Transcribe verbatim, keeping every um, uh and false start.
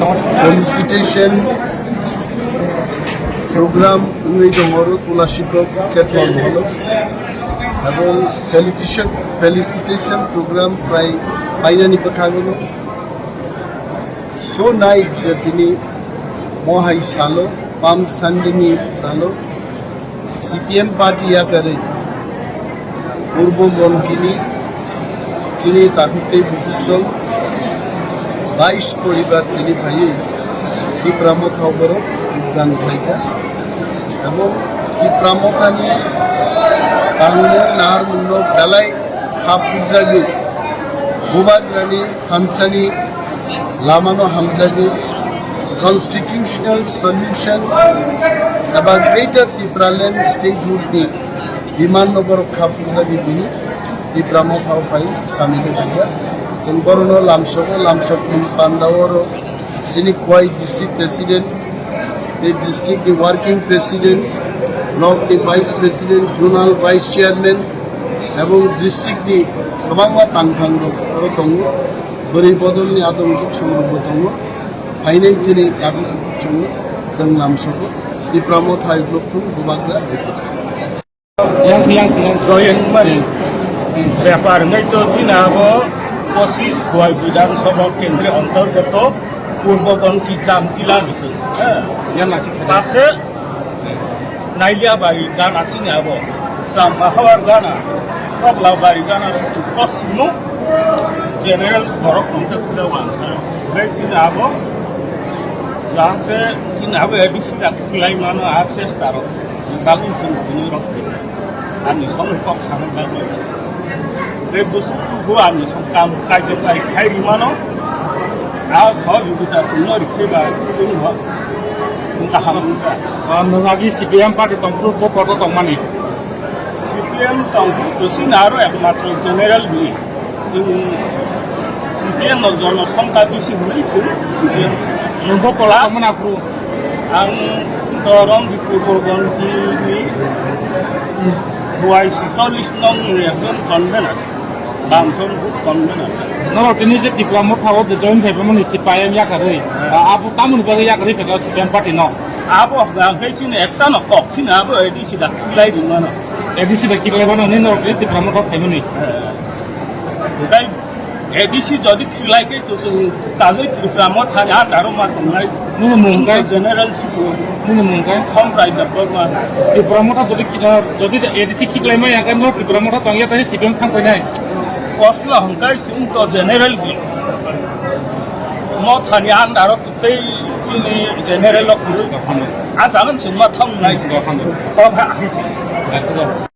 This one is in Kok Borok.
Felicitation program wngwi tongo Tulashikhok Chetwal Hall o. Abo felicitation, felicitation program prai painani bwkhago. So nice je tini mohai salo, Palm Sunday ni salo, C P M party yakarwi Purbo Bonkini chini takhuk tei bukhuk song bais poribar tini phaiwi Tipra Motha o borok jogdan khlaikha. Abo Tipra Mothani tangmung naharmungno belai khapurjagwi Bubagrani thansani lamano hamjagwi constitutional solution eba Greater Tipraland statehood ni demand no borok khapurjagwi bini Tipra Motha o phai samino khaijak. Chwng borokno lamsogo, lamsokni panda oro chini Khowai district president, tei district ni working president, block ni vice president, zonal vice chairman, ebong district ni kwbangma tangthang rok oro tongo, bwrwi bodol ni adong song rok bo tongo, phainai chini dabi chwng, chwng lamsogo, Tipra Motha hai block thung bubagra. Yang siang siang joyeng mani bepar ngai to china abo pochis Khowai Bidhan Sabha Kendri antargato Purbo Bonkini Jamtila bising. Yang nasik sana. Pase Nailia bai gana sini abo. Sam bahawar gana. Tokla bai gana suku kosmo. General borok tongte kuda wangsa. Bai sini abo. Jahante sini abo A D C dak kilai mano access taro. Kami sini kini rok. Ani song kok sana bai. Tei bwswk tubu ani song kam kaijak bai khai rimano. A sohojogita chwngno rikhe ba chwng ho kaham wngkha. Ah, nwng agi C P M party tongphuru bo koto tongmani? C P M tongphuru bwswk na aro ekmatro general ni. Chwng C P M no jono songkha bisi hwnwi chwng C P M. Nwng bo koto tongmani aphuru? Ang to Romdipur Borgonti ni Y C chollish nong ni ekjon convener, Bamson Group convener. Norok tini je Tipra Motha o je join khaimani C P I M yakarwi, ah, abo tamoni bagwi yakarwi kha C P M party no? Abo hwnkha hwnkhe chini ekta no kok chini abo A D C da khilai rimano. A D C da khilai mano ni norok tini Tipra Motha khaimani. Hwnkhe A D C jodi khilai khe to chwng kagwi Tripura Motha ni under o ma tongnai. Nini mung khe? General Sikul. Nini mung khe? Somprai Debbarma. Tripura Motha jodi, jodi A D C khiklai maya khe no Tripura Motha tongya tani C P M thang painai. Kosla hwnkhe chwng to general bi. Motha ni under o tei chini general o kwrwi. Dophano. A jalan chwng ma thang nai. Dophano. Kok ha ahisi. Acha.